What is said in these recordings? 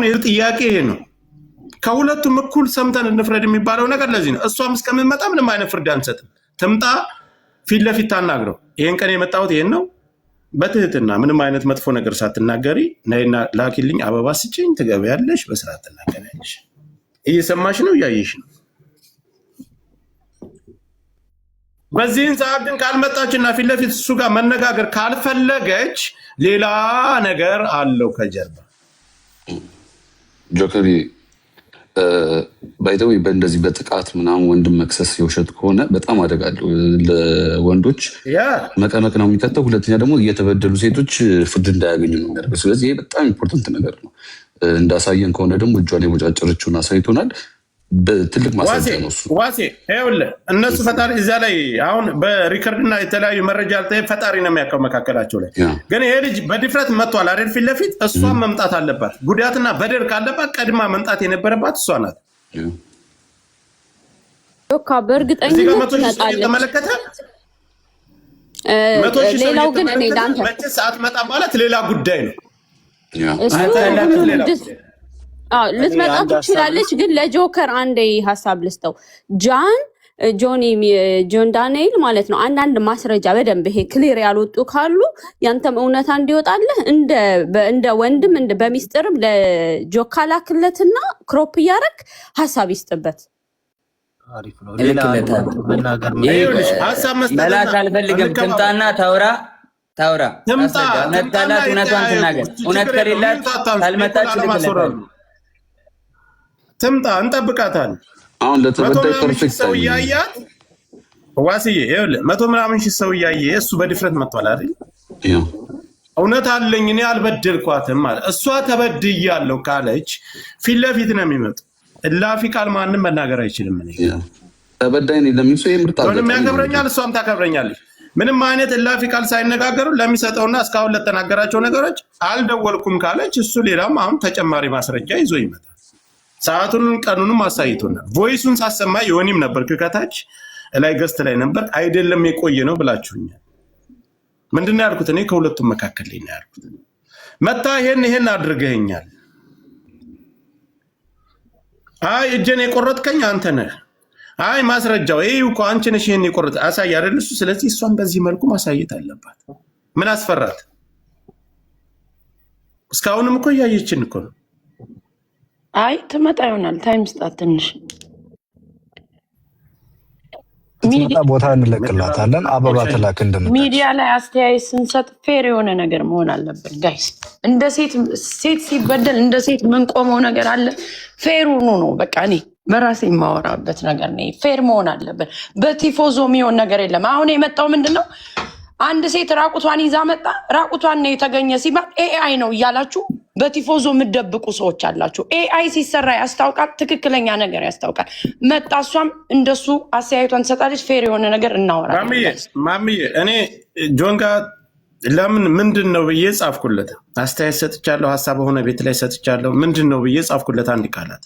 አሁን ይህ ጥያቄ ይሄ ነው። ከሁለቱም እኩል ሰምተን እንፍረድ የሚባለው ነገር ለዚህ ነው። እሷም እስከምንመጣ ምንም አይነት ፍርድ አንሰጥም። ትምጣ፣ ፊት ለፊት ታናግረው። ይሄን ቀን የመጣሁት ይሄን ነው። በትህትና ምንም አይነት መጥፎ ነገር ሳትናገሪ ነይና ላኪልኝ፣ አበባ ስጭኝ፣ ትገቢያለሽ፣ በስርዓት ትናገሪያለሽ። እየሰማሽ ነው፣ እያየሽ ነው። በዚህን ሰዓት ግን ካልመጣችና ፊት ለፊት እሱ ጋር መነጋገር ካልፈለገች ሌላ ነገር አለው ከጀርባ። ጆከሪ፣ by the way፣ በእንደዚህ በጥቃት ምናምን ወንድም መክሰስ የውሸት ከሆነ በጣም አደጋ አለው። ለወንዶች መቀመቅ ነው የሚከተው። ሁለተኛ ደግሞ እየተበደሉ ሴቶች ፍርድ እንዳያገኙ ነው የሚያደርገው። ስለዚህ ይሄ በጣም important ነገር ነው። እንዳሳየን ከሆነ ደግሞ እጇን የቦጫጨረችውን አሳይቶናል። ትልቅ ዋሴ ማስረጃ ነው እሱ። ዋሴ፣ ይኸውልህ እነሱ ፈጣሪ እዚያ ላይ አሁን በ record እና የተለያዩ መረጃ ፈጣሪ ነው የሚያውቀው መካከላቸው ላይ። ግን ይሄ ልጅ በድፍረት መጥቷል አይደል? ፊት ለፊት እሷን መምጣት አለባት። ጉዳትና በደል ካለባት ቀድማ መምጣት የነበረባት እሷ ናት። ዮካ እዚህ ጋር በእርግጠኝነት 100,000 ሰው ትመጣለች። እየተመለከተ 100,000 ሰው ሌላው ግን እኔ እየተመለከተ ለአንተ መቼ ሰዓት መጣ ማለት ሌላ ጉዳይ ነው። እሱ አንተ ያላችሁ ሁሉም ሌላ ድስ ጉዳይ ነው። አዎ እኔ ልትመጣ አንድ ሀሳብ ትችላለች። ግን ለጆከር አንዴ ሀሳብ ልስጠው። ጃን ጆኒ ጆን ዳንኤል ማለት ነው። አንዳንድ ማስረጃ በደንብ ይሄ clear ያልወጡ ካሉ ያንተም እውነታ እንዲወጣልህ እንደ ወንድም እንደ በሚስጥርም ለጆካ ላክለትና crop እያረግ ሀሳብ ይስጥበት። አሪፍ ነው። ሌላ አንድ እልክለታለሁ። መናገር ይሄ ይኸውልሽ ሀሳብ መስጠትና መላክ አልፈልግም። እንከባበር። ትምጣና ታውራ ታውራ ትምጣ ታስረዳ። እውነት ትምጣና ካላት እውነቷን ይጠያየቁ። ትናገር። እሱ እውነት ችግር የለውም። ከሌላት ምንም ታታንሱ። እኔ እኮ ካልመጣች ላለማስወረድ እልክለታለሁ። ነው። ትምጣ፣ እንጠብቃታለን። አሁን መቶ ለተበዳይ ምናምን ሺህ perfect ሰው time ነው። እያያት ዋስዬ፣ ይኸውልህ 100 ምናምን ሺህ ሰው እያየ እሱ በድፍረት መጥቷል አይደል? እውነት አለኝ እኔ አልበደልኳትም ማለት እሷ ተበድያለሁ ካለች ፊት ለፊት ነው የሚመጡ። እላፊ ቃል ማንም መናገር አይችልም። እኔ ተበዳይ ነኝ ለሚል ሰው ይሄ ምርጥ ጆንም አጋጣሚ ነው። ያከብረኛል፣ እሷም ታከብረኛለች። ምንም አይነት እላፊ ቃል ሳይነጋገሩ ለሚሰጠውና እስካሁን ለተናገራቸው ነገሮች አልደወልኩም ካለች እሱ ሌላም አሁን ተጨማሪ ማስረጃ ይዞ ይመጣል። ሰዓቱን ቀኑንም አሳይቶናል። voice ኡን ሳሰማ የሆኒም ነበር ከታች ላይ guest ላይ ነበር። አይደለም የቆየ ነው ብላችሁኛል። ምንድን ነው ያልኩት? እኔ ከሁለቱም መካከል ላይ ነው ያልኩት። መታ ይሄን ይሄን አድርገኸኛል። አይ እጄን የቆረጥከኝ አንተ ነህ። አይ ማስረጃው ይህ እኮ አንቺ ነሽ ይሄን የቆረጥ አሳይ አይደል እሱ። ስለዚህ እሷን በዚህ መልኩ ማሳየት አለባት። ምን አስፈራት? እስካሁንም እኮ እያየችን እኮ ነው። አይ ትመጣ ይሆናል። time ስጣት ትንሽ። ስትመጣ ቦታ እንለቅላታለን። አበባ ትላክ እንደመጣች። ሚዲያ ላይ አስተያየት ስንሰጥ fair የሆነ ነገር መሆን አለብን guys። እንደ ሴት ሴት ሲበደል እንደ ሴት የምንቆመው ነገር አለ። fair ሁኑ ነው በቃ። እኔ በራሴ የማወራበት ነገር ነው። fair መሆን አለብን። በቲፎዞ የሚሆን ነገር የለም። አሁን የመጣው ምንድን ነው? አንድ ሴት ራቁቷን ይዛ መጣ። ራቁቷን ነው የተገኘ ሲባል AI ነው እያላችሁ በቲፎዞ የምትደብቁ ሰዎች አላችሁ። AI ሲሰራ ያስታውቃል፣ ትክክለኛ ነገር ያስታውቃል። መጣ እሷም እንደሱ አስተያየቷን ትሰጣለች። fair የሆነ ነገር እናወራለን። ማሚዬ ማሚዬ፣ እኔ ጆን ጋር ለምን ምንድን ነው ብዬ ጻፍኩለት። አስተያየት ሰጥቻለሁ፣ ሀሳብ ሆነ ቤት ላይ ሰጥቻለሁ። ምንድን ነው ብዬ ጻፍኩለት አንድ ቃላት።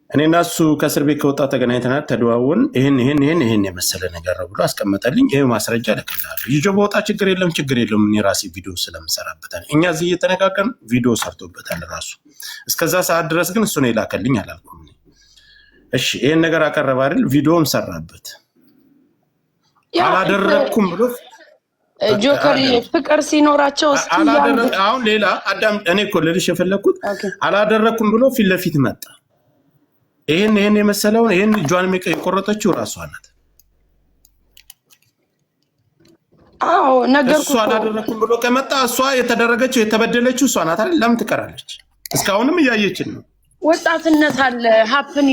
እኔ እና እሱ ከእስር ቤት ከወጣ ተገናኝተናል፣ ተደዋወልን። ይህን ይህን ይህን ይህን የመሰለ ነገር ነው ብሎ አስቀመጠልኝ። ይህ ማስረጃ እልክልሃለሁ። ይዞ በወጣ ችግር የለም ችግር የለውም። እኔ ራሴ ቪዲዮ ስለምሰራበታል። እኛ እዚህ እየተነጋገርን ቪዲዮ ሰርቶበታል ራሱ። እስከዛ ሰዓት ድረስ ግን እሱ ነው የላከልኝ አላልኩም። እኔ። እሺ ይህን ነገር አቀረበ አይደል? ቪዲዮም ሰራበት። አላደረግኩም ብሎ ጆከር ፍቅር ሲኖራቸው እስኪ አሁን ሌላ አዳም፣ እኔ እኮ ልልሽ የፈለግኩት አላደረግኩም ብሎ ፊት ለፊት መጣ። ይህን ይህን የመሰለውን ይህን እጇን የቆረጠችው ራሷ ናት። አዎ ነገርኩህ እሱ እኮ። አላደረግኩም ብሎ ከመጣ እሷ የተደረገችው የተበደለችው እሷ ናት አይደል? ለምን ትቀራለች? እስካሁንም እያየችን ነው። ወጣትነት አለ፣ happen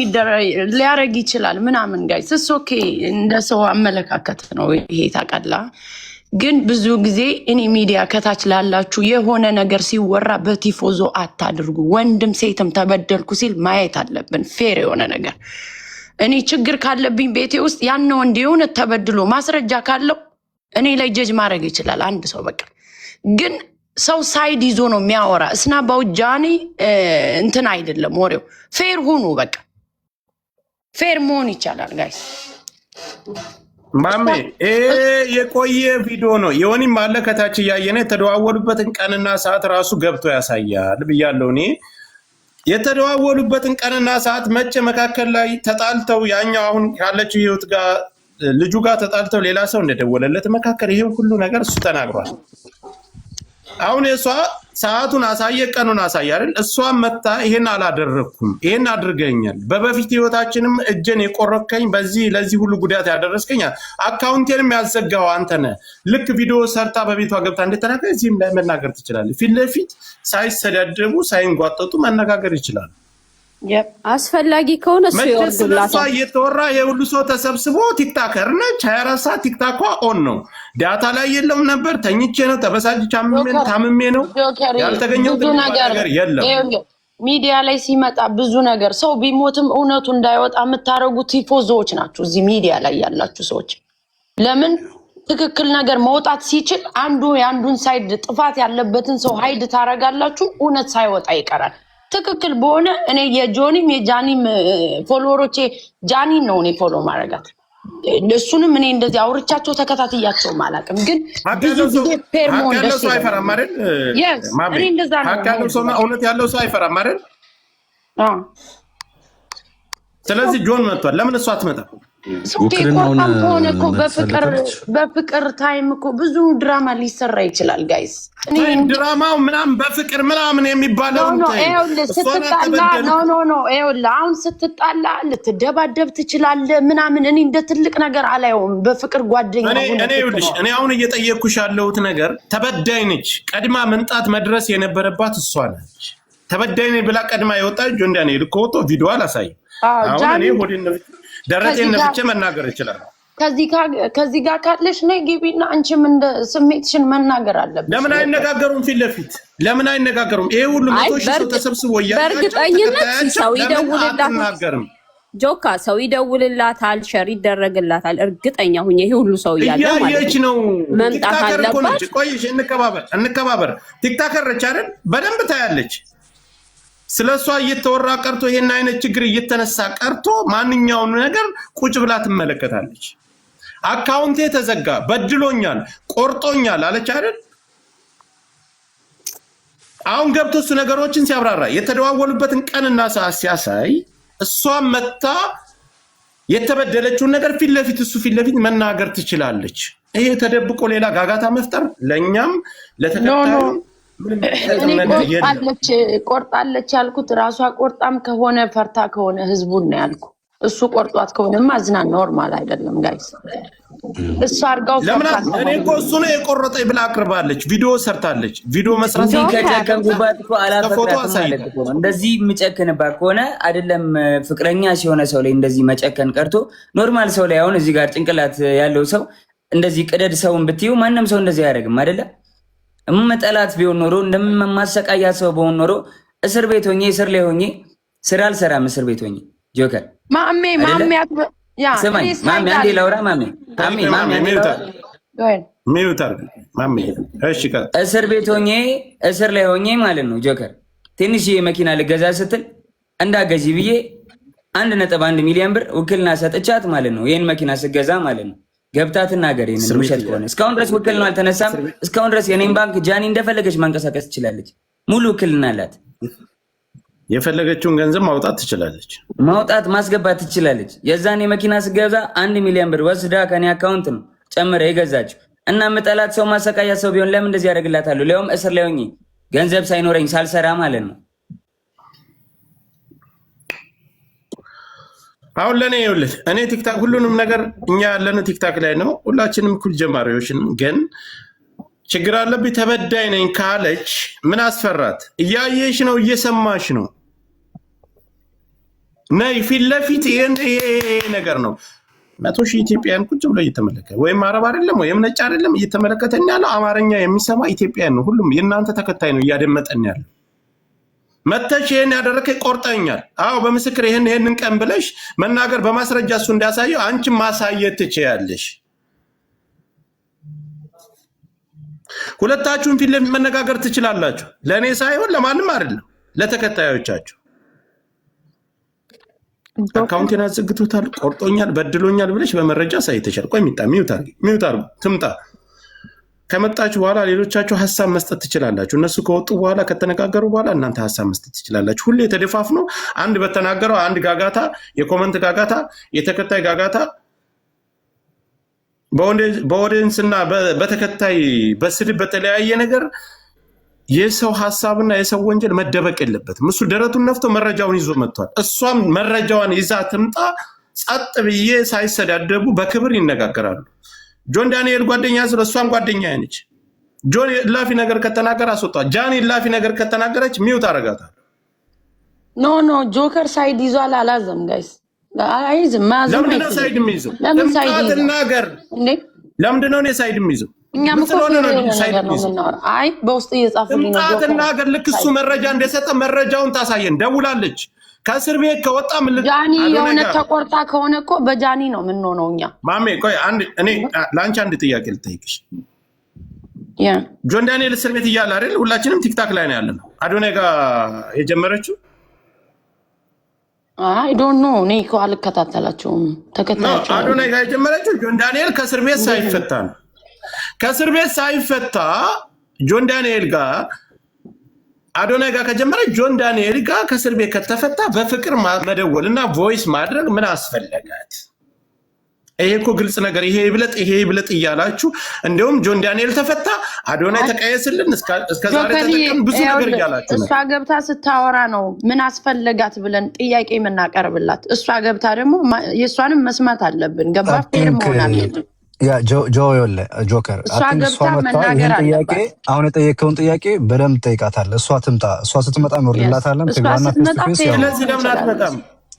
ሊያረግ ይችላል ምናምን guys, it's okay። እንደ ሰው አመለካከት ነው ይሄ ታውቃለህ። ግን ብዙ ጊዜ እኔ ሚዲያ ከታች ላላችሁ የሆነ ነገር ሲወራ በቲፎዞ አታድርጉ። ወንድም ሴትም ተበደልኩ ሲል ማየት አለብን፣ fair የሆነ ነገር። እኔ ችግር ካለብኝ ቤቴ ውስጥ ያን ወንድ የእውነት ተበድሎ ማስረጃ ካለው እኔ ላይ judge ማድረግ ይችላል አንድ ሰው በቃ። ግን ሰው side ይዞ ነው የሚያወራ። እስና ባውጃኒ እንትን አይደለም ወሬው። fair ሁኑ በቃ፣ fair መሆን ይቻላል guys። ማሜ ይሄ የቆየ ቪዲዮ ነው። የሆኒም አለ ከታች እያየነ የተደዋወሉበትን ቀንና ሰዓት ራሱ ገብቶ ያሳያል ብያለሁ እኔ። የተደዋወሉበትን ቀንና ሰዓት መቼ መካከል ላይ ተጣልተው ያኛው አሁን ካለችው ህይወት ጋር ልጁ ጋር ተጣልተው ሌላ ሰው እንደደወለለት መካከል ይሄ ሁሉ ነገር እሱ ተናግሯል። አሁን የእሷ ሰዓቱን አሳየ፣ ቀኑን አሳየ አይደል? እሷ መታ ይሄን አላደረግኩም፣ ይሄን አድርገኛል፣ በበፊት ህይወታችንም እጄን የቆረከኝ በዚህ ለዚህ ሁሉ ጉዳት ያደረስከኝ account ኤንም ያዘጋው አንተ ነህ። ልክ ቪዲዮ ሰርታ በቤቷ ገብታ እንደተናገረ እዚህም ላይ መናገር ትችላለህ። ፊት ለፊት ሳይሰዳደቡ ሳይንጓጠጡ መነጋገር ይችላሉ። አስፈላጊ ከሆነ እሱ መቼ ስለሷ ይወርድላታል። እየተወራ የሁሉ ሰው ተሰብስቦ TikToker ነች፣ 24 ሰዓት ቲክታኳ on ነው። Data ላይ የለውም ነበር፣ ተኝቼ ነው፣ ተበሳጭቼ ጆከር ታምሜ ነው፣ ጆከር ያልተገኘው ብዙ ነገር ነገር የለም። ይኸውልህ፣ ሚዲያ ላይ ሲመጣ ብዙ ነገር ሰው ቢሞትም እውነቱ እንዳይወጣ የምታደርጉ ቲፎዞዎች ናችሁ እዚህ ሚዲያ ላይ ያላችሁ ሰዎች። ለምን ትክክል ነገር መውጣት ሲችል አንዱ የአንዱን side ጥፋት ያለበትን ሰው hide ታደርጋላችሁ፣ እውነት ሳይወጣ ይቀራል። ትክክል በሆነ እኔ የጆኒም የጃኒም follower ኦቼ ጃኒን ነው እኔ follow ማድረጋት፣ እሱንም እኔ እንደዚህ አውርቻቸው ተከታትያቸውም አላውቅም፣ ግን ሀቅ ብዙ ያለው ሰው ጊዜ fair ሀቅ መሆን ያለው ደስ ሰው አይፈራም ይለኛል። አይደል? Yes፣ ማሜ እኔ እንደዛ ነው ሀቅ ያለው ሰውና የምወደው። እውነት ያለው ሰው አይፈራም አይደል? አዎ። ስለዚህ ጆን መጥቷል። ለምን እሷ አትመጣም? Okay። ውክልናውን ቆርጣም ከሆነ እኮ በፍቅር መልሳለታለች። በፍቅር time እኮ ብዙ ድራማ ሊሰራ ይችላል guys። እኔ ድራማው ምናምን በፍቅር ምናምን No የሚባለውን No ተይው። ይኸውልህ እሷን ስትጣላ አትበደል። No, no, no፣ ይኸውልህ አሁን ስትጣላ ልትደባደብ ትችላለህ ምናምን። እኔ እንደ ትልቅ ነገር አላየውም። በፍቅር ጓደኛ እኔ ሆነህ እኔ ይኸውልሽ ስትኖር እኔ አሁን እየጠየቅኩሽ ያለሁት ነገር ተበዳይ ነች። ቀድማ መምጣት መድረስ የነበረባት እሷ ነች። ተበዳይ ነኝ ብላ ቀድማ የወጣች ጆን ዳንኤል እኮ ወጥቶ ቪዲዮ አላሳይም። አዎ፣ አሁን ጃኒ እኔ ሆዴን ነፍቼ ደረቴን ከዚህ ጋር ነፍቼ መናገር እችላለሁ። ከዚህ ጋር ካለሽ ነይ ግቢና አንቺም እንደ ስሜትሽን መናገር አለብሽ። ለምን አይነጋገሩም? ፊት ለፊት ለምን አይነጋገሩም? ይሄ ሁሉ አይ 100,000 ሰው ተሰብስቦ እያያቸው በእርግጠኝነት ተከታያቸው ሰው ለምን ይደውልላታል። አትናገርም? ጆካ ሰው ይደውልላታል፣ share ይደረግላታል። እርግጠኛ ሁኜ ይሄ ሁሉ ሰው እያለ ማለት እያየች ነው ነው። መምጣት TikToker እኮ አለባት። ነች። ቆይሽ እንከባበር እንከባበር። TikToker ነች አይደል? በደንብ ታያለች። ስለ እሷ እየተወራ ቀርቶ ይሄን አይነት ችግር እየተነሳ ቀርቶ ማንኛውም ነገር ቁጭ ብላ ትመለከታለች። Account ኤ ተዘጋ፣ በድሎኛል፣ ቆርጦኛል አለች አይደል? አሁን ገብቶ እሱ ነገሮችን ሲያብራራ የተደዋወሉበትን ቀንና ሰዓት ሲያሳይ እሷ መታ የተበደለችውን ነገር ፊት ለፊት እሱ ፊት ለፊት መናገር ትችላለች። ይሄ ተደብቆ ሌላ ጋጋታ መፍጠር ለእኛም No, no። ለተከታዩ ምንም የሚጠቅም እኔ ነገር የለም። ቆርጣለች ቆርጣለች ያልኩት ራሷ ቆርጣም ከሆነ ፈርታ ከሆነ ህዝቡን ነው ያልኩ። እሱ ቆርጧት ከሆነማ ዝና normal አይደለም guys። እሱ አድርጋው ለምን ፈርታ እኔ ከሆነ እኮ እሱ ነው የቆረጠኝ ብላ አቅርባለች። ቪዲዮ ሰርታለች። ቪዲዮ መስራት እንዲህ ጆከር ከጨከንኩባት እኮ ፎቶ አላፈቅራትም ማለት አሳይታለች። እኮ ነው። እንደዚህ የምጨክንባት ከሆነ አይደለም ፍቅረኛ ሲሆነ ሰው ላይ እንደዚህ መጨከን ቀርቶ normal ሰው ላይ አሁን እዚህ ጋር ጭንቅላት ያለው ሰው እንደዚህ ቅደድ ሰውን ብትዩ ማንም ሰው እንደዚህ አያደርግም አይደለ? እምጠላት ቢሆን ኖሮ እንደማሰቃያ ሰው በሆን ኖሮ እስር ቤት ሆኜ እስር ላይ ሆኜ ስራ አልሰራም። እስር ቤት ሆኜ ጆከር ማሜ አይደለ? ማሜ yeah ስማኝ እኔ ማሜ፣ side አንዴ አለ ላውራ። ማሜ ማሜ ማሜ አንዴ mute ላውራ። Go ahead። Mute አድርግ ማሜ። እሺ ቀጥል። እስር ቤት ሆኜ እስር ላይ ሆኜ ማለት ነው ጆከር ትንሽዬ መኪና ልገዛ ስትል እንዳገዢ ብዬ 1.1 ሚሊዮን ብር ውክልና ሰጥቻት ማለት ነው። ይህን መኪና ስገዛ ማለት ነው። ገብታ ትናገር ይህንን እስር ቤት ውሸት ከሆነ። እስካሁን ድረስ ውክልናው አልተነሳም። እስካሁን ድረስ የኔን ባንክ ጃኒ እንደፈለገች ማንቀሳቀስ ትችላለች። ሙሉ ውክልና አላት። የፈለገችውን ገንዘብ ማውጣት ትችላለች። ማውጣት ማስገባት ትችላለች። የዛን የመኪና ስገዛ 1 ሚሊዮን ብር ወስዳ ከኔ account ነው ጨምረ የገዛችው። እና ምጠላት ሰው ማሰቃያ ሰው ቢሆን ለምን እንደዚህ ያደርግላታለሁ? ሊያውም እስር ላይ ሆኜ ገንዘብ ሳይኖረኝ ሳልሰራ ማለት ነው። አሁን ለእኔ ይኸውልህ፣ እኔ ቲክታክ ሁሉንም ነገር እኛ ያለነው ቲክታክ ላይ ነው። ሁላችንም እኩል ጀማሪዎች ነን። ግን ችግር አለብኝ ተበዳይ ነኝ ካለች ምን አስፈራት? እያየሽ ነው፣ እየሰማሽ ነው። ነይ ፊት ለፊት ይሄን ይሄ ነገር ነው። 100,000 ኢትዮጵያን ቁጭ ብሎ እየተመለከተ ወይም አረብ አይደለም ወይም ነጭ አይደለም እየተመለከተን ያለው አማርኛ የሚሰማ ኢትዮጵያን ነው። ሁሉም የእናንተ ተከታይ ነው እያደመጠን ያለው። መተሽ ይሄን ያደረከኝ ቆርጠኛል፣ አዎ በምስክር ይሄን ይሄንን ቀን ብለሽ መናገር በማስረጃ እሱ እንዲያሳየው አንቺም ማሳየት ትችያለሽ። ሁለታችሁም ፊት ለፊት መነጋገር ትችላላችሁ። ለእኔ ሳይሆን ለማንም አይደለም፣ ለተከታዮቻችሁ። Account ኤን አዘግቶታል፣ ቆርጦኛል፣ በድሎኛል ብለሽ በመረጃ አሳይተሻል። ቆይ ሚጣ mute አድርጊ፣ mute አድርጉ፣ ትምጣ። ከመጣችሁ በኋላ ሌሎቻችሁ ሀሳብ መስጠት ትችላላችሁ። እነሱ ከወጡ በኋላ፣ ከተነጋገሩ በኋላ እናንተ ሀሳብ መስጠት ትችላላችሁ። ሁሌ ተደፋፍኖ አንድ በተናገረው አንድ ጋጋታ፣ የ comment ጋጋታ፣ የተከታይ ጋጋታ፣ በ audience እና በተከታይ፣ በስድብ፣ በተለያየ ነገር የሰው ሀሳብና የሰው ወንጀል መደበቅ የለበትም። እሱ ደረቱን ነፍቶ መረጃውን ይዞ መጥቷል። እሷም መረጃዋን ይዛ ትምጣ። ጸጥ ብዬ ሳይሰዳደቡ በክብር ይነጋገራሉ። ጆን ዳንኤል ጓደኛ ስለ እሷም ጓደኛ ነች። ጆን እላፊ ነገር ከተናገረ አስወጣ። ጃኒ እላፊ ነገር ከተናገረች mute አረጋታል። No, no፣ ጆከር side ይዟል። አላዘም guys፣ አይዝም። መያዝም ለምንድነው አይችልም። side የሚይዘው? ለምን ትምጣ side ይይዛል ትናገር። እንዴ? ለምንድነው እኔ side የሚይዘው? እኛም ምን እኮ ስለሆነ fair ነው የሆነ side ነገር ነው የሚይዘው? የምናወራው። አይ፣ በውስጥ እየጻፉልኝ ትምጣ ነው ጆከር ትናገር። ልክ እሱ መረጃ እንደሰጠ መረጃውን ታሳየን። ደውላለች። ከእስር ቤት ከወጣ ምን ጃኒ አዶናይ የእውነት ጋር ተቆርጣ ከሆነ እኮ በጃኒ ነው የምንሆነው እኛ። ማሜ ቆይ አንድ፣ እኔ ለአንቺ አንድ ጥያቄ ልጠይቅሽ። ጆን ዳንኤል እስር ቤት እያለ አይደል? ሁላችንም TikTok ላይ ነው ያለነው። አዶናይ ጋር የጀመረችው I don't know፣ እኔ እኮ አልከታተላቸውም። ተከታያቸው አዶናይ ጋር የጀመረችው ጆን ዳንኤል ከእስር ቤት ሳይፈታ ነው። ከእስር ቤት ሳይፈታ ጆን ዳንኤል ጋር፣ አዶናይ ጋር ከጀመረ፣ ጆን ዳንኤል ጋር ከእስር ቤት ከተፈታ በፍቅር መደወል እና voice ማድረግ ምን አስፈለጋት? ይሄ እኮ ግልጽ ነገር፣ ይሄ ይብለጥ ይሄ ይብለጥ እያላችሁ እንዲሁም ጆን ዳንኤል ተፈታ፣ አዶናይ ተቀየስልን፣ እስከ ዛሬ ጆከርዬ ተጠቀም፣ ብዙ ነገር ይኸውልህ፣ እያላችሁ ነው። እሷ ገብታ ስታወራ ነው ምን አስፈለጋት ብለን ጥያቄ የምናቀርብላት። እሷ ገብታ ደግሞ የእሷንም መስማት አለብን። ገባ? Fair መሆን አለብን። Yeah፣ ጆ፣ ይኸውልህ ጆከር፣ እሷ I think እሷ ገብታ መጥታ መናገር ይህን ጥያቄ አለባት። አሁን የጠየቀውን ጥያቄ በደንብ ጠይቃታለህ። እሷ ትምጣ። እሷ ስትመጣ እንወርድላታለን። እሷ ትግባና face ስትመጣ to face fair ያው ስለዚህ ለምን አትመጣም?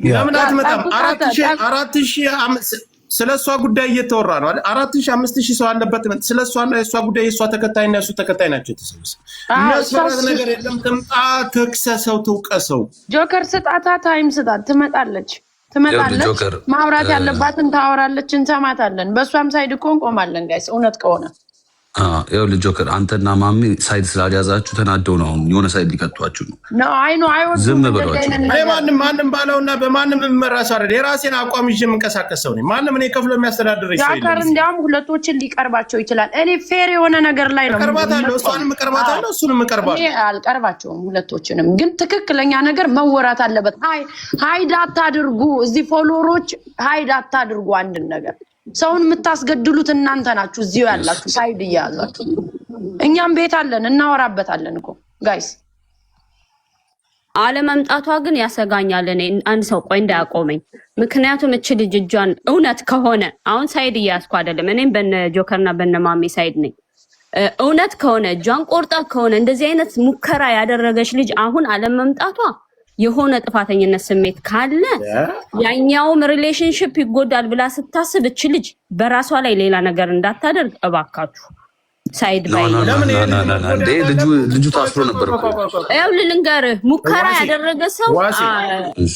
ለምን አትመጣም? 4000 ስለ እሷ ጉዳይ እየተወራ ነው አይደል? 4000፣ 5000 ሰው አለበት። ስለ እሷና የእሷ ጉዳይ፣ የእሷ ተከታይና የእሱ ተከታይ ናቸው የተሰበሰበ። የሚያስፈራት ነገር የለም። ትምጣ፣ ትክሰሰው፣ ትውቀሰው። ጆከር ስጣታ፣ time ስጣት፣ ትመጣለች፣ ትመጣለች። ጆከር፣ ማውራት ያለባትን ታወራለች፣ እንሰማታለን። በእሷም side እኮ እንቆማለን guys፣ እውነት ከሆነ። ይኸውልህ ጆከር፣ አንተና ማሜ side ስላልያዛችሁ ተናደው ነው አሁን የሆነ side ሊከቷችሁ ነው። ነው፣ አይ ነው፣ አይወዱም ዝም እንደዚህ በሏቸው። አይነት እኔ ነገር። ማንም ማንም ባለውና በማንም የምመራ ሰው አይደል። የራሴን አቋም ይዤ የምንቀሳቀስ ሰው ነኝ። ማንም እኔ ከፍሎ የሚያስተዳድረኝ ሰው ጆከር የለም። እንዲያውም ሁለቶችን ሊቀርባቸው ይችላል። እኔ fair የሆነ ነገር ላይ ነው እቀርባታለሁ፣ የምቆመው። እሷንም እቀርባታለሁ፣ እሱንም እቀርባለሁ። እኔ አልቀርባቸውም ሁለቶችንም፣ ግን ትክክለኛ ነገር መወራት አለበት። Hide አታድርጉ። እዚህ follower ኦች hide አታድርጉ። አንድን ነገር ሰውን የምታስገድሉት እናንተ ናችሁ፣ እዚሁ ያላችሁ side እየያዛችሁ። እኛም ቤት አለን፣ እናወራበታለን እኮ guys። አለመምጣቷ ግን ያሰጋኛል። እኔ አንድ ሰው ቆይ እንዳያቆመኝ። ምክንያቱም እች ልጅ እጇን እውነት ከሆነ፣ አሁን side እያያዝኩ አይደለም፣ እኔም በነ ጆከርና በነ ማሜ side ነኝ። እውነት ከሆነ፣ እጇን ቆርጣ ከሆነ፣ እንደዚህ አይነት ሙከራ ያደረገች ልጅ አሁን አለመምጣቷ የሆነ ጥፋተኝነት ስሜት ካለ ያኛውም relationship ይጎዳል ብላ ስታስብ እች ልጅ በራሷ ላይ ሌላ ነገር እንዳታደርግ እባካችሁ side no ባይ no ለምን no ይሄ no no no፣ እንዴ፣ ልጁ ታስሮ ነበር እኮ። ይኸውልህ ልንገርህ፣ ሙከራ ዋሴ፣ ያደረገ ሰው ዋሴ፣ እሺ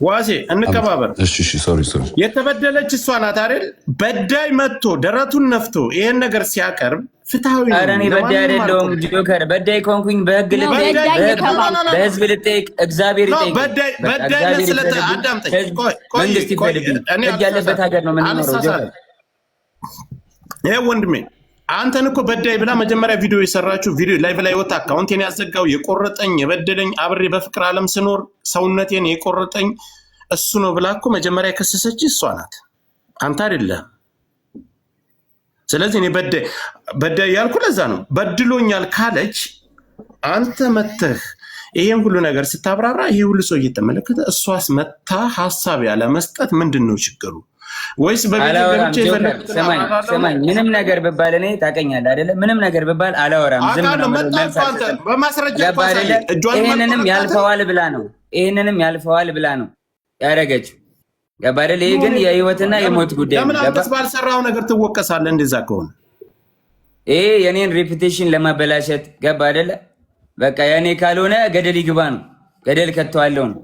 ዋሴ፣ እንከባበር። እሺ፣ sorry, sorry። የተበደለች እሷ ናት አይደል? በዳይ መጥቶ ደረቱን ነፍቶ ይሄን ነገር ሲያቀርብ ፍትሐዊ ነው። ኧረ እኔ በዳይ ለማንም አይደለሁም አልቆምም። ጆከር። በዳይ ከሆንኩኝ በህግ ነው ልጠይቅ፣ በዳይ በህግ የተባለ በህዝብ ልጠይቅ፣ እግዚአብሔር no ይጠይቅ። በዳይ በቃ በዳይነት እግዚአብሔር ስለ ይፍረድብኝ፣ አዳምጠኝ። ህዝብ ቆይ ቆይ መንግስት ቆይ ይፍረድብኝ። እኔ ህግ ያለበት ሀገር ነው የምንኖረው ጆከር። አልሳሳትም። ይሄ ወንድሜ፣ አንተን እኮ በዳይ ብላ መጀመሪያ ቪዲዮ የሰራችው፣ ቪዲዮ live ላይ ወጣ፣ account ኤን ያዘጋው፣ የቆረጠኝ፣ የበደለኝ፣ አብሬ በፍቅር ዓለም ስኖር ሰውነቴን የቆረጠኝ እሱ ነው ብላ እኮ መጀመሪያ የከሰሰች እሷ ናት፣ አንተ አይደለም። ስለዚህ እኔ በዳይ በዳይ ያልኩ ለዛ ነው። በድሎኛል ካለች አንተ መተህ ይሄን ሁሉ ነገር ስታብራራ ይሄ ሁሉ ሰው እየተመለከተ እሷስ መታ ሀሳብ ያለ መስጠት ምንድን ነው ችግሩ? ወይስ በቤት አላወራም ገብቼ ጆከር። የፈለኩትን ስማኝ አብራራለሁ? ስማኝ፣ ምንም ነገር ብባል እኔ ታውቀኛለህ አይደለ? ምንም ነገር ብባል አላወራም፣ ዝም ነው አውቃለሁ። የምለው፣ መጣ መልስ እኮ አንተ አልሰጥም። በማስረጃ እኮ ገባ አሳየህ። አይደለ? እጇን ይሄንንም አልቆረጣትም። ያልፈዋል ብላ ነው፣ ይሄንንም ያልፈዋል ብላ ነው ያደረገችው። ገባ አይደለ? ይሄ ግን የህይወትና የሞት ጉዳይ ነው። ለምን ገባ? አንተስ ባልሰራው ነገር ትወቀሳለህ? እንደዛ ከሆነ ይሄ የኔን reputation ለማበላሸት፣ ገባ አይደለ? በቃ የኔ ካልሆነ ገደል ይግባ ነው፣ ገደል ከተዋለው ነው።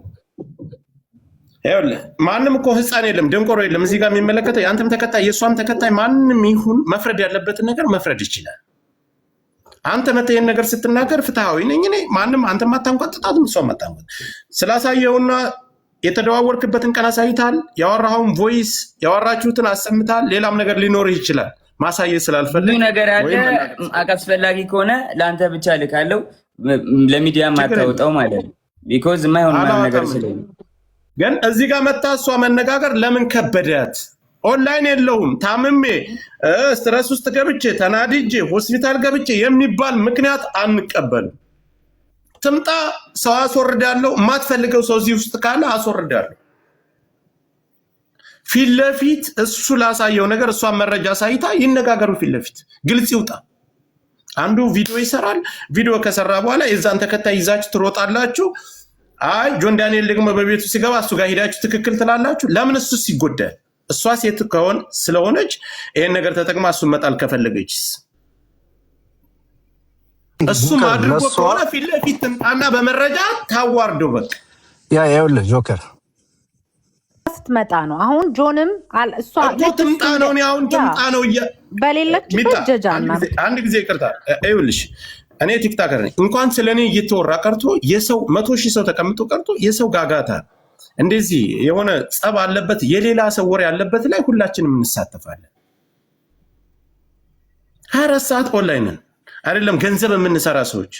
ይኸውልህ ማንም እኮ ህፃን የለም፣ ደንቆሮ የለም። እዚህ ጋር የሚመለከተው የአንተም ተከታይ የእሷም ተከታይ ማንም ይሁን መፍረድ ያለበትን ነገር መፍረድ ይችላል። አንተ መተህ ይሄን ነገር ስትናገር ፍትሐዊ ነኝ እኔ፣ ማንም አንተም አታንጓጥጣትም፣ እሷም አታንጓጥ። ስላሳየውና የተደዋወልክበትን ቀን አሳይተሃል። ያወራኸውን voice፣ ያወራችሁትን አሰምተሃል። ሌላም ነገር ሊኖርህ ይችላል። ማሳየት ብዙ ስላልፈለግ ነገር አለ። ወይም መናገር አስፈላጊ ከሆነ ለአንተ ብቻ ልካለው፣ ለሚዲያ ችግር የለም ማታወጣው ማለት ነው። Because የማይሆን ማይሆን ነገር አላወጣም። ስለሆነ ግን እዚህ ጋር መታ እሷ መነጋገር ለምን ከበዳት? ኦንላይን የለውም፣ ታምሜ stress ውስጥ ገብቼ ተናድጄ ሆስፒታል ገብቼ የሚባል ምክንያት አንቀበልም። ትምጣ፣ ሰው አስወርዳለሁ። የማትፈልገው ሰው እዚህ ውስጥ ካለ አስወርዳለሁ። ፊት ለፊት እሱ ላሳየው ነገር እሷን መረጃ አሳይታ ይነጋገሩ። ፊት ለፊት ግልጽ ይውጣ። አንዱ ቪዲዮ ይሰራል። ቪዲዮ ከሰራ በኋላ የዛን ተከታይ ይዛችሁ ትሮጣላችሁ። አይ ጆን ዳንኤል ደግሞ በቤቱ ሲገባ እሱ ጋር ሄዳችሁ ትክክል ትላላችሁ። ለምን እሱስ ይጎዳል? እሷ ሴት ከሆን ስለሆነች ይሄን ነገር ተጠቅማ እሱን መጣል ከፈለገችስ እሱም ጆከር አድርጎ ለእሷ ከሆነ ፊት ለፊት ትምጣና በመረጃ ታዋርደው። በቃ Yeah ይኸውልህ ጆከር ስትመጣ ነው። አሁን ጆንም እሷ እኮ ልክ እሱ ትምጣ ነው። እኔ አሁን ያ ትምጣ ነው በሌለችበት ሚጣ ጀጃ እናድርግ። አንድ ጊዜ ይቅርታ፣ ይኸውልሽ እኔ TikToker ነኝ። እንኳን ስለ እኔ እየተወራ ቀርቶ የሰው 100,000 ሰው ተቀምጦ ቀርቶ የሰው ጋጋታ እንደዚህ የሆነ ጸብ አለበት የሌላ ሰው ወሬ ያለበት ላይ ሁላችንም እንሳተፋለን። 24 ሰዓት ኦንላይን ነን አይደለም ገንዘብ የምንሰራ ሰዎች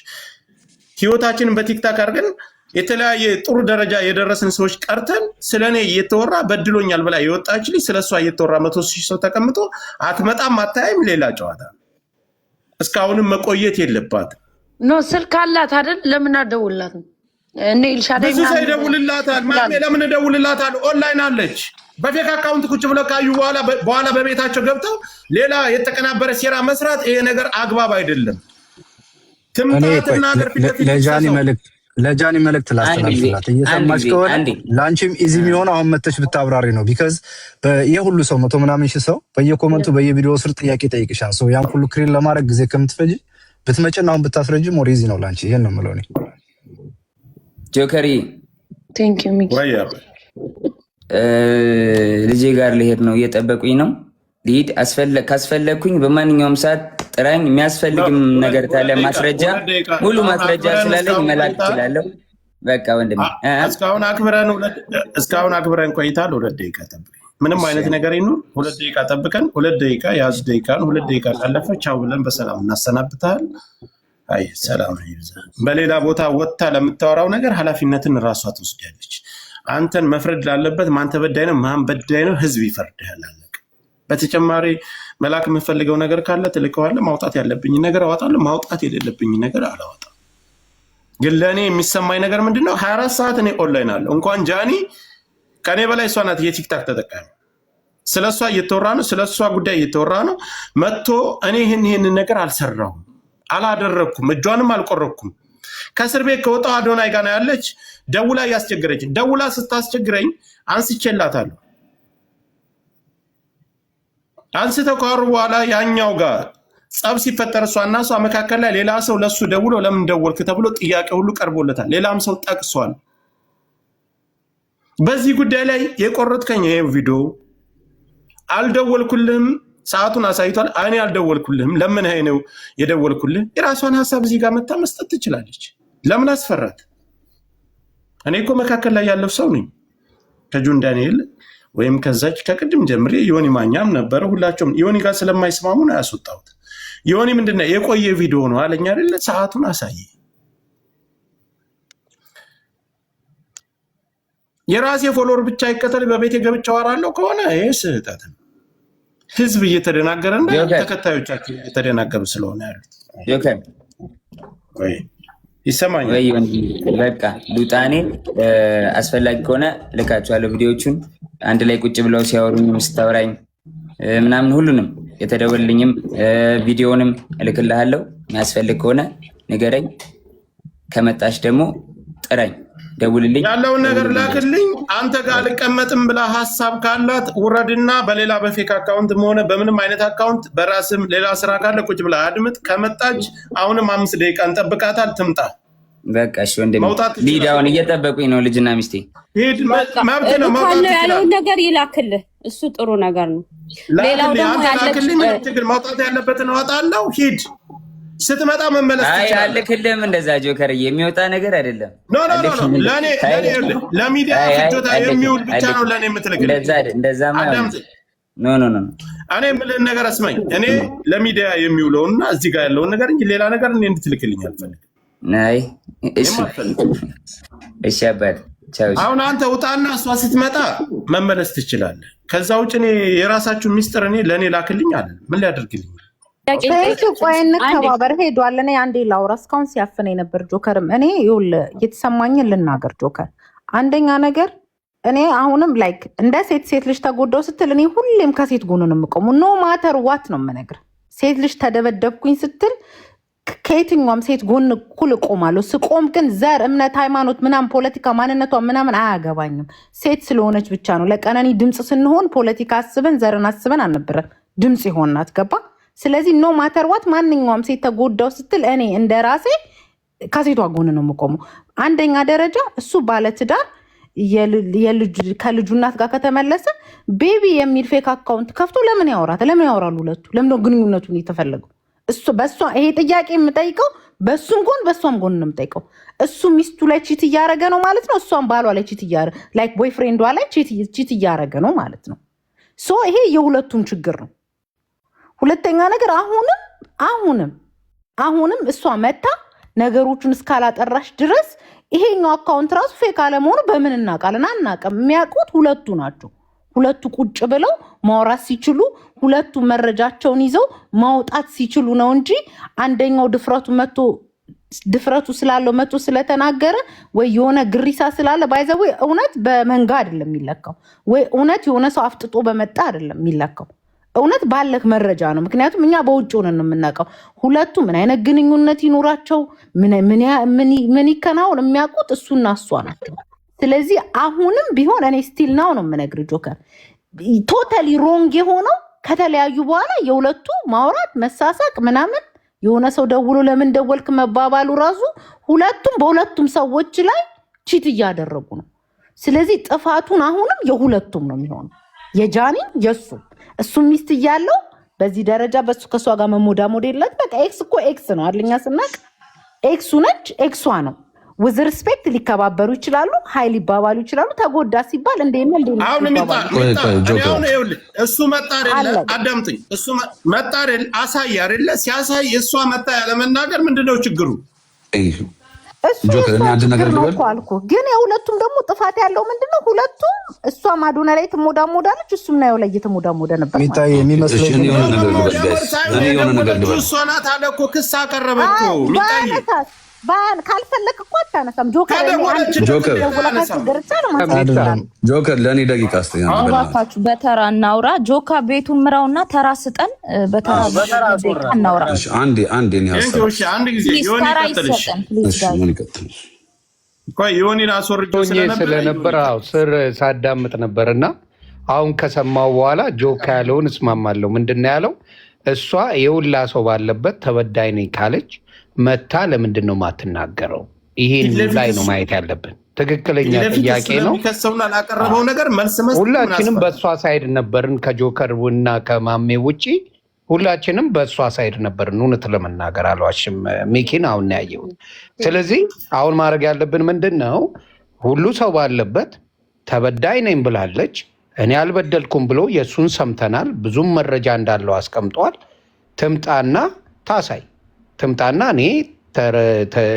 ህይወታችንን በ TikTok አድርገን የተለያየ ጥሩ ደረጃ የደረስን ሰዎች ቀርተን ስለ እኔ እየተወራ በድሎኛል ብላ የወጣች ልጅ ስለ እሷ እየተወራ 100,000 ሰው ተቀምጦ አትመጣም አታይም፣ ሌላ ጨዋታ። እስካሁንም መቆየት የለባትም። No ስልክ አላት አይደል? ለምን አደውልላትም? እነ ኤልሻዳይ ብዙ ሰው ምናምን ይደውልላታል። ማሜ ይላሉ። ለምን እደውልላታለሁ? ኦንላይን አለች። በ fake account ቁጭ ብለው ካዩ በኋላ በቤታቸው ገብተው ሌላ የተቀናበረ ሴራ መስራት ይሄ ነገር አግባብ አይደለም። ትምጣ እኔ ቆይ ትናገር፣ ፊት ለፊት ለጃኒ ትክሰሰው። መልእክት ለጃኒ መልእክት አንድ ጊዜ ላስተላልፍላት። አንድ እየሰማች ጊዜ ከሆነ አንዴ ለአንቺም easy የሚሆነው አሁን መተሽ ብታብራሪ ነው። Because ይህ ሁሉ ሰው መቶ ምናምን ሺህ ሰው በየ comment ኡ በየቪዲዮ ስር ጥያቄ ጠይቅሻል። ሰው ያን ሁሉ clear ለማድረግ ጊዜ ከምትፈጂ ብትመጭና አሁን ብታስረጂ more easy ነው ለአንቺ። ይሄን ነው የምለው እኔ። ጆከሪ Thank you ሚኪ። ወይ ልጄ ጋር ልሄድ ነው፣ እየጠበቁኝ ነው። ልሂድ። ካስፈለግኩኝ በማንኛውም ሰዓት ጥራኝ። የሚያስፈልግም ነገር ካለ ማስረጃ፣ ሙሉ ማስረጃ ስላለኝ መላክ እችላለሁ። በቃ ወንድሜ እስካሁን አክብረን ቆይታል። 2 ደቂቃ ጠብቀኝ። ምንም አይነት ነገር ይኑር 2 ደቂቃ ጠብቀን፣ 2 ደቂቃ ያዝ ደቂቃን 2 ደቂቃ ካለፈ ቻው ብለን በሰላም እናሰናብታል። አይ ሰላም ይብዛ። በሌላ ቦታ ወጥታ ለምታወራው ነገር ኃላፊነትን ራሷ ትወስዳለች። አንተን መፍረድ ላለበት ማን ተበዳይ ነው ማን በዳይ ነው ህዝብ ይፈርድሃል። አለቀ። በተጨማሪ መላክ የምፈልገው ነገር ካለ ትልከዋለህ። ማውጣት ያለብኝ ነገር አወጣለሁ። ማውጣት የሌለብኝ ነገር አላወጣም። ግን ለእኔ የሚሰማኝ ነገር ምንድን ነው? 24 ሰዓት እኔ ኦንላይን አለ። እንኳን ጃኒ ከእኔ በላይ እሷ ናት የ TikTok ተጠቃሚ። ስለ እሷ እየተወራ ነው። ስለ እሷ ጉዳይ እየተወራ ነው። መጥቶ እኔ ይህን ይህንን ነገር አልሰራሁም፣ አላደረግኩም፣ እጇንም አልቆረኩም። ከእስር ቤት ከወጣው አዶናይ ጋር ነው ያለች። ደውላ እያስቸገረች ደውላ ስታስቸግረኝ አንስቼላታለሁ። አንስተው ካወሩ በኋላ ያኛው ጋር ጸብ ሲፈጠር እሷና እሷ መካከል ላይ ሌላ ሰው ለሱ ደውሎ ለምን ደወልክ ተብሎ ጥያቄ ሁሉ ቀርቦለታል። ሌላም ሰው ጠቅሷል። በዚህ ጉዳይ ላይ የቆረጥከኝ ይሄ ቪዲዮ አልደወልኩልህም፣ ሰዓቱን አሳይቷል። እኔ አልደወልኩልህም፣ ለምን ነው የደወልኩልህ? የራሷን ሀሳብ እዚህ ጋር መታ መስጠት ትችላለች። ለምን አስፈራት? እኔ እኮ መካከል ላይ ያለው ሰው ነኝ። ከጆን ዳንኤል ወይም ከዛች ከቅድም ጀምሬ ዮኒ ማኛም ነበረ። ሁላቸውም ዮኒ ጋር ስለማይስማሙ ነው ያስወጣሁት። ዮኒ ምንድነው የቆየ ቪዲዮ ነው አለኝ አይደለ? ሰዓቱን አሳየ። የራሴ follower ብቻ ይከተል በቤቴ ገብቼ አወራለሁ ከሆነ ይህ ስህተት ነው። ህዝብ እየተደናገረ እንደ ጆከር ተከታዮቻቸው እየተደናገሩ ስለሆነ ያሉት ጆከር ወይ ይሰማኛል። ወይ ወንድሜ፣ በቃ ሉጣኔ አስፈላጊ ከሆነ ልካችኋለሁ ቪዲዮቹን አንድ ላይ ቁጭ ብለው ሲያወሩኝ ስታወራኝ ምናምን ሁሉንም የተደወልኝም ቪዲዮንም እልክልሃለሁ። የሚያስፈልግ ከሆነ ንገረኝ። ከመጣሽ ደግሞ ጥራኝ፣ ደውልልኝ። ያለውን ነገር ደውልልኝ። ላክልኝ። አንተ ጋር አልቀመጥም ብላ ሀሳብ ካላት ውረድና በሌላ በ fake account ም ሆነ በምንም አይነት account በራስም ሌላ ስራ ካለ ቁጭ ብላ አድምጥ። ከመጣች አሁንም 5 ደቂቃ እንጠብቃታል። ትምጣ። በቃ እሺ ወንድሜ፣ መውጣት ልሂድ። ትችላለህ። አሁን እየጠበቁኝ ነው ልጅና ሚስቴ። ሂድ፣ በቃ መብት ነው። መውጣት እልካለሁ ያለውን ትችላለህ። ነገር ይላክልህ። እሱ ጥሩ ነገር ነው። ሌላው ላክልኝ፣ ደግሞ አንተ ያለች ላክልኝ። ምንም ችግር መውጣት ያለበትን እወጣለሁ። ሂድ። ስትመጣ መመለስ አይ ትችላለህ። አልክልህም። እንደዛ ጆከርዬ የሚወጣ ነገር አይደለም። No, no, no, no። አልክልህም። ለእኔ አይ ለእኔ ይኸውልህ፣ ለሚዲያ አይ አይ ፍጆታ አልክልህም የሚውል ብቻ ነው አልክልህም። ለእኔ የምትልክልኝ። እንደዛ እንደዛማ አይሆንም። አዳምጥ። No, no, no. እኔ የምልህን ነገር አስማኝ። እኔ ለሚዲያ የሚውለውና እዚህ ጋር ያለውን ነገር እንጂ ሌላ ነገር እኔ እንድትልክልኝ አልፈልግም። አይ እሺ። እኔም አልፈልግም። እሺ አባት፣ ቻው። እሺ። አሁን አንተ ውጣና እሷ ስትመጣ መመለስ ትችላለህ። ከዛ ውጭ እኔ የራሳችሁ ሚስጥር እኔ ለእኔ ላክልኝ አለ ምን ሊያደርግልኝ? ጥያቄ Thank you። ቆይ አንዴ እንከባበር። ሄዷል። እኔ አንዴ ላውራ። እስካሁን ሲያፍነኝ ነበር ጆከርም። እኔ ይኸውልህ የተሰማኝን ልናገር ጆከር። አንደኛ ነገር እኔ አሁንም like እንደ ሴት፣ ሴት ልጅ ተጎዳው ስትል እኔ ሁሌም ከሴት ጎን ነው የምቆመው። No matter what ነው የምነግርህ። ሴት ልጅ ተደበደብኩኝ ስትል ከየትኛውም ሴት ጎን እኩል እቆማለሁ። ስቆም ግን ዘር፣ እምነት፣ ሃይማኖት ምናምን ፖለቲካ ማንነቷ ምናምን አያገባኝም። ሴት ስለሆነች ብቻ ነው። ለቀነኒ ድምፅ ስንሆን ፖለቲካ አስበን ዘርን አስበን አልነበረም ድምፅ የሆናት፣ ገባ? ስለዚህ no matter what ማንኛውም ሴት ተጎዳው ስትል እኔ እንደ ራሴ ከሴቷ ጎን ነው የምቆመው። አንደኛ ደረጃ እሱ ባለትዳር ከልጁ እናት ጋር ከተመለሰ baby የሚል fake account ከፍቶ ለምን ያወራት? ለምን ያወራሉ ሁለቱ? ለምን ነው ግንኙነቱን የተፈለገው? እሱ በእሷ ይሄ ጥያቄ የምጠይቀው በእሱም ጎን በእሷም ጎን ነው የምጠይቀው። እሱ ሚስቱ ላይ cheat እያደረገ ነው ማለት ነው። እሷም ባሏ ላይ cheat እያደረገ፣ like boyfriend ዷ ላይ cheat እያደረገ ነው ማለት ነው። So ይሄ የሁለቱም ችግር ነው። ሁለተኛ ነገር አሁንም እሷ መታ ነገሮቹን እስካላጠራሽ ድረስ ይሄኛው account ራሱ fake አለመሆኑ በምን እናውቃለን? አናውቅም። የሚያውቁት ሁለቱ ናቸው። ሁለቱ ቁጭ ብለው ማውራት ሲችሉ፣ ሁለቱ መረጃቸውን ይዘው ማውጣት ሲችሉ ነው እንጂ አንደኛው ድፍረቱ መቶ ድፍረቱ ስላለው መቶ ስለተናገረ ወይ የሆነ ግሪሳ ስላለ፣ by the way እውነት በመንጋ አይደለም የሚለካው፣ ወይ እውነት የሆነ ሰው አፍጥጦ በመጣ አይደለም የሚለካው። እውነት ባለክ መረጃ ነው። ምክንያቱም እኛ በውጭ ሆነን ነው የምናውቀው። ሁለቱ ምን አይነት ግንኙነት ይኖራቸው፣ ምን ይከናወን የሚያውቁት እሱና እሷ ናቸው። ስለዚህ አሁንም ቢሆን እኔ still now ነው የምነግርህ ጆከር፣ totally wrong የሆነው ከተለያዩ በኋላ የሁለቱ ማውራት፣ መሳሳቅ ምናምን፣ የሆነ ሰው ደውሎ ለምን ደወልክ መባባሉ ራሱ ሁለቱም በሁለቱም ሰዎች ላይ cheat እያደረጉ ነው። ስለዚህ ጥፋቱን አሁንም የሁለቱም ነው የሚሆነው፣ የጃኒም የእሱም። እሱ ሚስት እያለው በዚህ ደረጃ በሱ ከእሷ ጋር መሞዳሞድ የለት። በቃ ex እኮ ex ነው አይደል? እኛ ስናቅ ex ኡ ነች፣ ex ዋ ነው። With respect ሊከባበሩ ይችላሉ፣ ሀይ ሊባባሉ ይችላሉ። ተጎዳ ሲባል እንዴ ነው እንዴ አሁን ሚጣ ይባባሉ። ቆይ ሚጣ ቆይ እኔ ጆከር አሁን ይኸውልህ እሱ መጣ አይደለ? አለቀ። አዳምጥኝ። እሱ መጣ አይደል? አሳይ አይደለ? ሲያሳይ እሷ መጣ ያለመናገር ምንድነው ችግሩ? Thank you. እሱ ጆከር የእሷ እኔ አንድ ችግር ነገር ነው ልበል። እኮ አልኩህ። ግን የሁለቱም ደግሞ ጥፋት ያለው ምንድነው? ሁለቱም እሷም አዶና ላይ ትሞዳሞዳለች፣ እሱም ናየው ላይ እየተሞዳሞደ ነበር ማለት ሚጣዬ ነው። እሺ የሚመስለኝ እኔ ግን የሆነ ነገር ልበል መሞዳሞድ guys፣ ሳይሆን እኔ የሆነ ነገር የደወለችው ልበል። እሷ ናት አለ እኮ፣ ክስ አቀረበ እኮ ሚጣዬ። ባያነሳስ ካልፈለክ እኮ አታነሳም። ጆከር እኔ አንድ ከደወለችለት ጆከር ደውላ አያነሳም። ከችግር ነው ማንሳት አይደለም ይችላል። ጆከር ለእኔ ደቂቃ ስጠኝ አንድ በእናትህ። እባካችሁ በተራ እናውራ። ጆካ ቤቱን ምራውና ተራ ስጠን፣ በተራ በተራ ደቂቃ አስወራ። እናውራ። እሺ አንዴ አንዴ እኔ Thank ሀሳብ you። እሺ አንድ ጊዜ Please ዮኒ ተራ ይቀጥልሽ። ይሰጠን please እሺ guys። ምን ይቀጥል? ቆይ ዮኒን አስወርጄው ሆኜ ስለነበረ ስለነበር ዮኒ አዎ ስር ሳዳምጥ ነበር እና አሁን ከሰማው በኋላ ጆካ ያለውን እስማማለሁ። ምንድን ነው ያለው? እሷ የሁላ ሰው ባለበት ተበዳይ ነኝ ካለች መታ ለምንድን ነው የማትናገረው? ይሄን ፊት ለፊት ላይ ነው እሱ ማየት ያለብን። ትክክለኛ ፊት ለፊት ጥያቄ እሱ ነው። ለሚከሰውና ላቀረበው ነገር መልስ መስጠት ምን ሁላችንም አስፈለገ? በእሷ side ነበርን። ከጆከር እና ከማሜ ውጪ ሁላችንም በእሷ side ነበርን። እውነት ለመናገር አልዋሽም። ሚኪን አሁን ነው ያየሁት። ስለዚህ አሁን ማድረግ ያለብን ምንድን ነው? ሁሉ ሰው ባለበት ተበዳይ ነኝ ብላለች። እኔ አልበደልኩም ብሎ የእሱን ሰምተናል። ብዙም መረጃ እንዳለው አስቀምጧል። ትምጣና ታሳይ። ትምጣና እኔ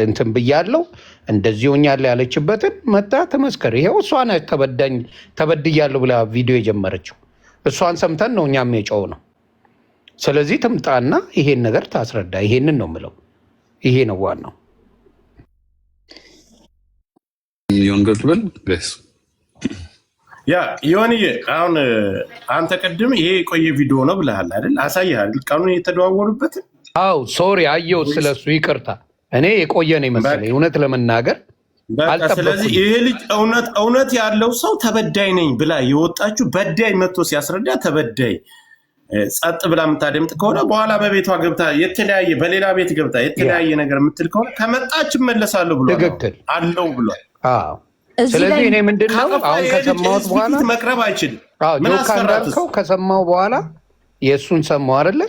እንትን ብያለሁ እንደዚህ ሆኛለሁ ያለችበትን መጣ ትመስክር። ይሄው እሷ ናት ተበድያለሁ ብላ ቪዲዮ የጀመረችው። እሷን ሰምተን ነው እኛም የጨው ነው። ስለዚህ ትምጣና ይሄን ነገር ታስረዳ። ይሄንን ነው የምለው። ይሄ ነው ዋናው። የሆነ ነገር ልበል guys። Yeah ዮኒዬ፣ አሁን አንተ ቅድም ይሄ የቆየ ቪዲዮ ነው ብለሃል አይደል? አሳይሃል ቀኑን የተደዋወሉበትን። አው sorry፣ አየሁት። ስለሱ ይቅርታ። እኔ የቆየ ነው የመሰለኝ እውነት ለመናገር በቃ ስለዚህ አልጠበቅኩም። ይሄ ልጅ እውነት ያለው ሰው ተበዳይ ነኝ ብላ የወጣችው በዳይ መጥቶ ሲያስረዳ ተበዳይ ጸጥ ብላ የምታደምጥ ከሆነ፣ በኋላ በቤቷ ገብታ የተለያየ በሌላ ቤት ገብታ የተለያየ ነገር የምትል ከሆነ ከመጣች እመለሳለሁ ብሏል። ትክክል አለው ብሏል። አዎ። እዚህ ስለዚህ ላይ እኔ ምንድን ነው ካጠፋ አሁን ይሄ ልጅ ከሰማሁት ህዝብ በኋላ ፊት መቅረብ አይችልም። አዎ ምን ጆካ አስፈራት እሱ? እንዳልከው ከሰማው በኋላ የእሱን ሰማው አይደለ?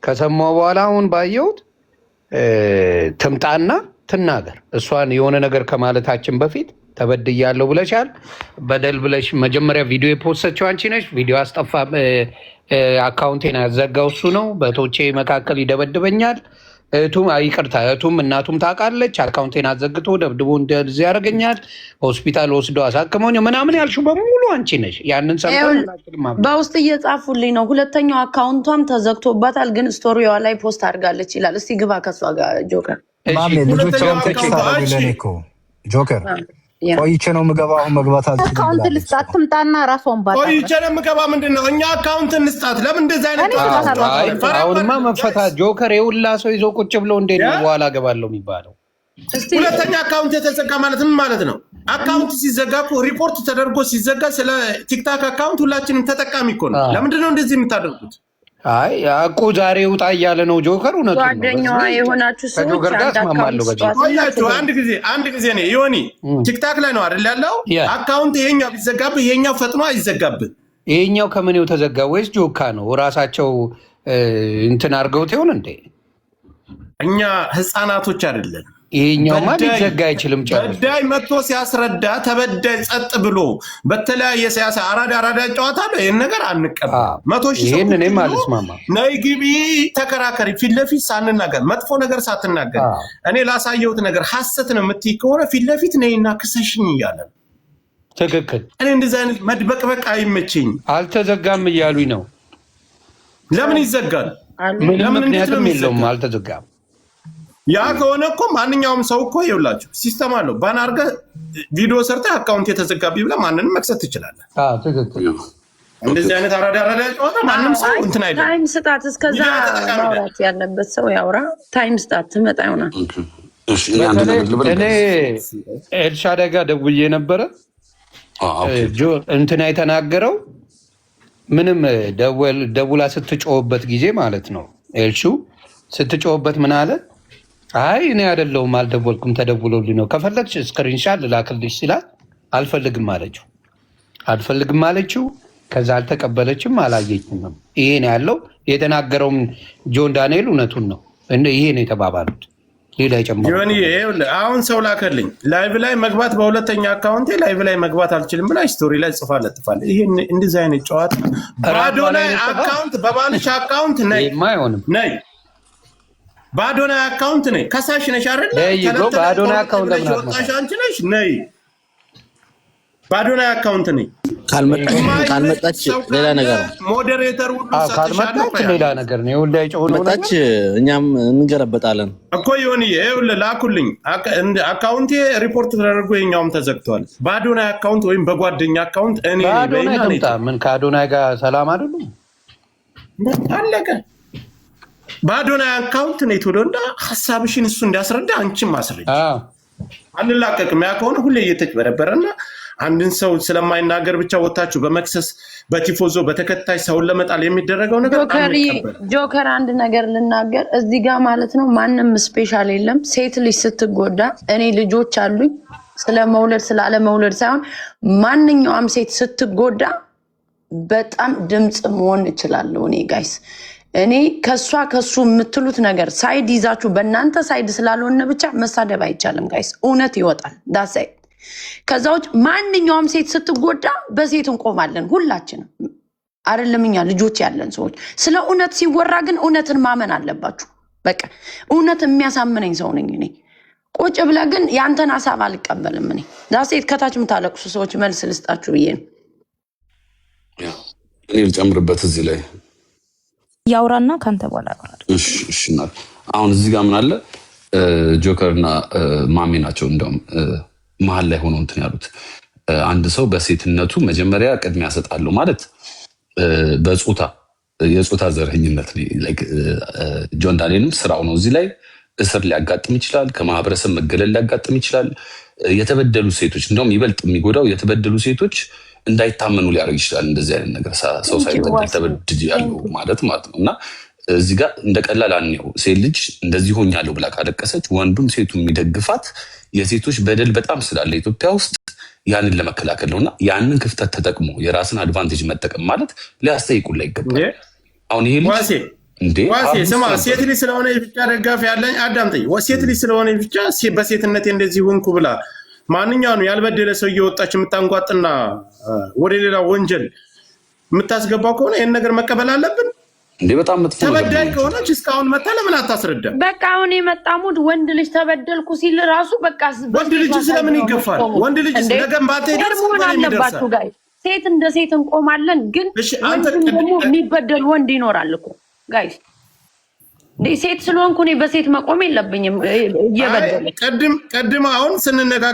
ከሰማው በኋላ አሁን ባየሁት ትምጣና ትናገር። እሷን የሆነ ነገር ከማለታችን በፊት ተበድያለሁ ብለሻል። በደል ብለሽ መጀመሪያ ቪዲዮ የ post ችው አንቺ ነሽ። ቪዲዮ አስጠፋ፣ account ኤን ያዘጋው እሱ ነው። በእህቶቼ መካከል ይደበድበኛል። እህቱም፣ ይቅርታ፣ እህቱም እናቱም ታውቃለች። Account ኤን አዘግቶ ደብድቦ እንደዚህ ያደርገኛል። ሆስፒታል ወስዶ አሳክመኝ ምናምን ያልሽው በሙሉ አንቺ ነሽ። ያንን ሰምተን ሁላችንም አምነን በውስጥ እየጻፉልኝ ነው። ሁለተኛው account ቷም ተዘግቶባታል፣ ግን story ዋ ላይ post አድርጋለች ይላል። እስቲ ግባ ከሷ ጋር ጆከር። እሺ። ማሜ ልጆች ሁለተኛው አሁን text account አደረጉ እሺ ለእኔ እኮ ጆከር፣ ቆይቼ ነው የምገባው፣ አሁን መግባት አልችልም Account ብላለች። ልስጣት ትምጣና ራሷን ቆይቼ ባጣ ነው የምገባ። ምንድን ነው? እኛ account እንስጣት። ለምን እንደዚህ አይነት እኔ ጨዋታ እሰጣታለሁ። አይ ትጫወታለህ? ፈራ አሁንማ መፈታት ጆከር የሁላ ሰው ይዞ ቁጭ ብሎ እንዴት ነው በኋላ እገባለሁ የሚባለው? እስቲ ሁለተኛ account የተዘጋ ማለት ምን ማለት ነው? Account ሲዘጋ እኮ ሪፖርት ተደርጎ ሲዘጋ ስለ TikTok account ሁላችንም ተጠቃሚ እኮ ነው። ለምንድን ነው እንደዚህ የምታደርጉት? አይ አቁ ዛሬ ውጣ እያለ ነው ጆከር። እውነቱን ነው። ጓደኛዋ በዚህ የሆናችሁ ሰዎች ከጆከር ጋር አንድ account እስማማለሁ በዚህ። ስጧትና ቆያችሁ ትገባ። አንድ ጊዜ ነው ዮኒ፣ TikTok ላይ ነው አይደል ያለው? Account ይሄኛው ቢዘጋብህ ይሄኛው ፈጥኖ አይዘጋብህ። ይሄኛው ከምኔው ተዘጋ ወይስ ጆካ ነው? ራሳቸው እንትን አድርገውት ይሆን እንዴ? እኛ ህፃናቶች አይደለን። ይሄኛውማ በዳይ ሊዘጋ አይችልም ጨርሶ። በዳይ መጥቶ ሲያስረዳ ተበዳይ ጸጥ ብሎ በተለያየ ሲያሳ አራዳ አራዳ ጨዋታ ነው። ይህን ነገር አንቀበል። 100,000 ሰው ይሄን ቁጭ እኔም ብሎ አልስማማም። ነይ ግቢ ተከራከሪ፣ ፊት ለፊት ሳንናገር መጥፎ ነገር ሳትናገር እኔ ላሳየሁት ነገር ሀሰት ነው የምትይ ከሆነ ፊት ለፊት ነይና ክሰሽኝ እያለ ነው። ትክክል። እኔ እንደዚህ አይነት መድበቅበቅ አይመቸኝም። አልተዘጋም እያሉኝ ነው። ለምን ይዘጋል? ምንም ለምን እንዴት ነው ምክንያትም የለውም። የሚዘጋው? አልተዘጋም። ያ ከሆነ እኮ ማንኛውም ሰው እኮ ይኸውላችሁ system አለው። Ban አድርገህ ቪዲዮ ሰርተህ account የተዘጋብኝ ብለህ ማንንም መክሰስ ትችላለህ። ትክክል። እንደዚህ አይነት አራዳ አራዳ ጨዋታ ማንም ሰው እንትን አይደለም። Time ስጣት። እስከዛ ሚዲያ ተጠቃሚ ነን። ማውራት ያለበት ሰው ያውራ። Time ስጣት፣ ትመጣ ይሆናል። እሺ፣ እኔ አንድ በተለይ ነገር ልበል። እኔ ኤልሻዳይ ጋር ደውዬ ነበረ። እንትና የተናገረው ምንም ደውላ ስትጮህበት ጊዜ ማለት ነው። ኤልሹ ስትጮህበት ምን አለ? አይ እኔ አይደለሁም፣ አልደወልኩም፣ ተደውሎልኝ ነው። ከፈለግሽ screenshot ልላክልሽ ሲላት አልፈልግም አለችው። አልፈልግም አለችው። ከዛ አልተቀበለችም፣ አላየችምም። ይሄ ነው ያለው። የተናገረውም ጆን ዳንኤል እውነቱን ነው። ይሄ ነው የተባባሉት። ሌላ የጨመረው ዮኒ ይኸውልህ፣ አሁን ሰው ላከልኝ live ላይ መግባት በሁለተኛ account ኤ live ላይ መግባት አልችልም ብላ story ላይ ጽፋ ለጥፋለች። ይሄን እንደዚህ አይነት ጨዋታ በአዶናይ account በባልሽ account ነይ ይሄማ አይሆንም። ነይ በአዶናይ account ነይ። ከሳሽ ነሽ አይደለ? There you go። ተለጥለሽ በአዶናይ ቆርጠሽ account ብለሽ ለምን የወጣሽ አትመጣም? አንቺ ነሽ። ነይ በአዶናይ account ነይ። ካልመጣች ሌላ ነገር ነው። Moderator ሁሉ አዎ፣ ሰጥሻለሁ። ካልመጣች ሌላ ነገር ነው። ይኸውልህ የጮኸው መጣች ነገር እኛም እንገለበጣለን። እኮ ይሁን ይኸውልህ ላኩልኝ። Account ኤ ሪፖርት ተደርጎ የኛውም ተዘግቷል። በአዶናይ account ወይም በጓደኛ account እኔ ነኝ በአዶናይ በይና ነይ። ትምጣ። ምን ከአዶናይ ጋር ሰላም አይደሉም? አለቀ። በአዶናይ account ነይ ቶሎ እና ሀሳብሽን እሱ እንዲያስረዳ አንቺም አስረጅ። አንላቀቅም። ያ ከሆነ ሁሌ እየተጭበረበረና አንድን ሰው ስለማይናገር ብቻ ወታችሁ በመክሰስ በቲፎዞ በተከታይ ሰውን ለመጣል የሚደረገው ነገር ጆከር አንቀበልም። ጆከር፣ አንድ ነገር ልናገር እዚህ ጋር ማለት ነው። ማንም special የለም። ሴት ልጅ ስትጎዳ፣ እኔ ልጆች አሉኝ፣ ስለ መውለድ ስለ አለመውለድ ሳይሆን ማንኛውም ሴት ስትጎዳ በጣም ድምፅ መሆን እችላለሁ። እኔ guys፣ እኔ ከእሷ ከሱ የምትሉት ነገር side ይዛችሁ በእናንተ side ስላልሆነ ብቻ መሳደብ አይቻልም guys። እውነት ይወጣል። That's it። ከዛ ውጭ ማንኛውም ሴት ስትጎዳ በሴት እንቆማለን ሁላችንም። አይደለም እኛ ልጆች ያለን ሰዎች። ስለ እውነት ሲወራ ግን እውነትን ማመን አለባችሁ። በቃ እውነት የሚያሳምነኝ ሰው ነኝ እኔ። ቁጭ ብለህ ግን ያንተን ሀሳብ አልቀበልም እኔ። That's it። ከታች የምታለቅሱ ሰዎች መልስ ልስጣችሁ ብዬ ነው። እኔ ልጨምርበት እዚህ ላይ። ያውራና ከአንተ በኋላ ያወራል። እሺ እናት፣ አሁን እዚህ ጋር ምን አለ፣ ጆከር እና ማሜ ናቸው እንደውም መሀል ላይ ሆነው እንትን ያሉት። አንድ ሰው በሴትነቱ መጀመሪያ ቅድሚያ ሰጣለሁ ማለት በጾታ የጾታ ዘረኝነት ነው። Like ጆን ዳንኤልም ስራው ነው። እዚህ ላይ እስር ሊያጋጥም ይችላል። ከማህበረሰብ መገለል ሊያጋጥም ይችላል። የተበደሉ ሴቶች እንደውም ይበልጥ የሚጎዳው የተበደሉ ሴቶች እንዳይታመኑ ሊያደርግ ይችላል። እንደዚህ አይነት ነገር ሰው ሳይበደል ተበድያለሁ ማለት ማለት ነው። እና እዚህ ጋር እንደ ቀላል አንየው። ሴት ልጅ እንደዚህ ሆኛለሁ ብላ ካለቀሰች ወንዱም ሴቱ የሚደግፋት የሴቶች በደል በጣም ስላለ ኢትዮጵያ ውስጥ ያንን ለመከላከል ነው። እና ያንን ክፍተት ተጠቅሞ የራስን advantage መጠቀም ማለት ሊያስጠይቁላ ይገባል። አሁን ይሄ ልጅ ዋሴ እንዴ ዋሴ abuse ስማ፣ ነበር። ሴት ልጅ ስለሆነ ብቻ ደጋፊ ያለኝ አዳምጠኝ። ሴት ልጅ ስለሆነ ብቻ በሴትነቴ እንደዚህ ሆንኩ ብላ ማንኛውንም ያልበደለ ሰው እየወጣች የምታንጓጥና ወደ ሌላ ወንጀል የምታስገባው ከሆነ ይህን ነገር መቀበል አለብን። እንዴ በጣም መጥፎ ነገር ተበዳይ ነው። ከሆነች እስካሁን መታ ለምን አታስረዳም? በቃ አሁን የመጣ mood ወንድ ልጅ ተበደልኩ ሲል ራሱ በቃ ወንድ ልጅ ስለምን ይገፋል? ወንድ ልጅ ነገም ባንተ fair ይደርሳል፣ መሆን በእኔም አለባችሁ ይደርሳል። guys። ሴት እንደ ሴት እንቆማለን፣ ግን እሺ አንተ ወንድም ደግሞ የሚበደል ወንድ ይኖራል እኮ guys። እንዴ ሴት ስለሆንኩ እኔ በሴት መቆም የለብኝም እየበደለ ቅድም ቅድም አሁን ስንነጋገር